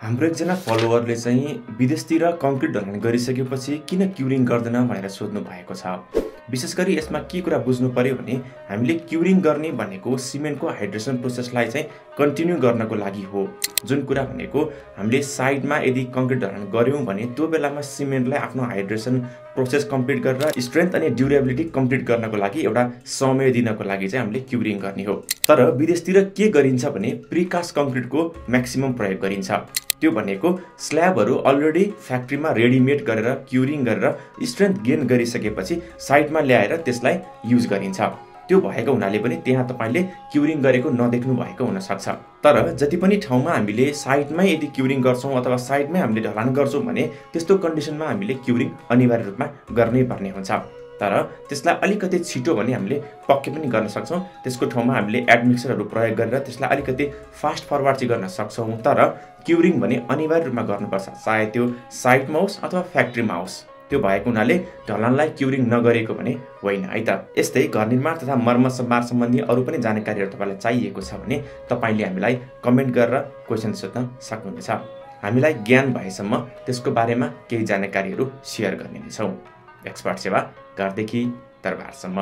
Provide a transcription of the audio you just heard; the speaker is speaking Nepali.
हाम्रो एकजना फलोवरले चाहिँ विदेशतिर कङ्क्रिट ढलान गरिसकेपछि किन क्युरिङ गर्दैन भनेर सोध्नु भएको छ। विशेष गरी यसमा के कुरा बुझ्नु पर्यो भने हामीले क्युरिङ गर्ने भनेको सिमेन्टको हाइड्रेसन प्रोसेसलाई चाहिँ कन्टिन्यू गर्नको लागि हो। जुन कुरा भनेको हामीले साइडमा यदि कङ्क्रिट ढलान गर्यौँ भने त्यो बेलामा सिमेन्टलाई आफ्नो हाइड्रेसन प्रोसेस कम्प्लिट गरेर स्ट्रेन्थ अनि ड्युरेबिलिटी कम्प्लिट गर्नको लागि एउटा समय दिनको लागि चाहिँ हामीले क्युरिङ गर्ने हो। तर विदेशतिर के गरिन्छ भने प्रिकास्ट कङ्क्रिटको म्याक्सिमम प्रयोग गरिन्छ। त्यो भनेको स्ल्याबहरू अलरेडी फ्याक्ट्रीमा रेडिमेड गरेर क्युरिङ गरेर स्ट्रेन्थ गेन गरिसकेपछि साइडमा ल्याएर त्यसलाई युज गरिन्छ। त्यो भएको हुनाले पनि त्यहाँ तपाईले क्युरिङ गरेको नदेख्नु भएको हुनसक्छ। तर जति पनि ठाउँमा हामीले साइडमै यदि क्युरिङ गर्छौँ अथवा साइडमै हामीले ढलान गर्छौँ भने त्यस्तो कन्डिसनमा हामीले क्युरिङ अनिवार्य रूपमा गर्नै पर्ने हुन्छ। तर त्यसलाई अलिकति छिटो भने हामीले पक्कै पनि गर्न सक्छौँ। त्यसको ठाउँमा हामीले एडमिक्सरहरू प्रयोग गरेर त्यसलाई अलिकति फास्ट फरवर्ड चाहिँ गर्न सक्छौँ। तर क्युरिङ भने अनिवार्य रूपमा गर्नुपर्छ, चाहे त्यो साइडमा होस् अथवा फ्याक्ट्रीमा होस्। त्यो भएको हुनाले ढलानलाई क्युरिङ नगरेको भने होइन है त। यस्तै घर निर्माण तथा मर्मत सम्भार सम्बन्धी अरू पनि जानकारीहरू तपाईँलाई चाहिएको छ भने तपाईँले हामीलाई कमेन्ट गरेर क्वेसन सोध्न सक्नुहुनेछ। हामीलाई ज्ञान भएसम्म त्यसको बारेमा केही जानकारीहरू सेयर गर्ने नै छौँ। एक्सपर्ट सेवा घरदेखि दरबारसम्म।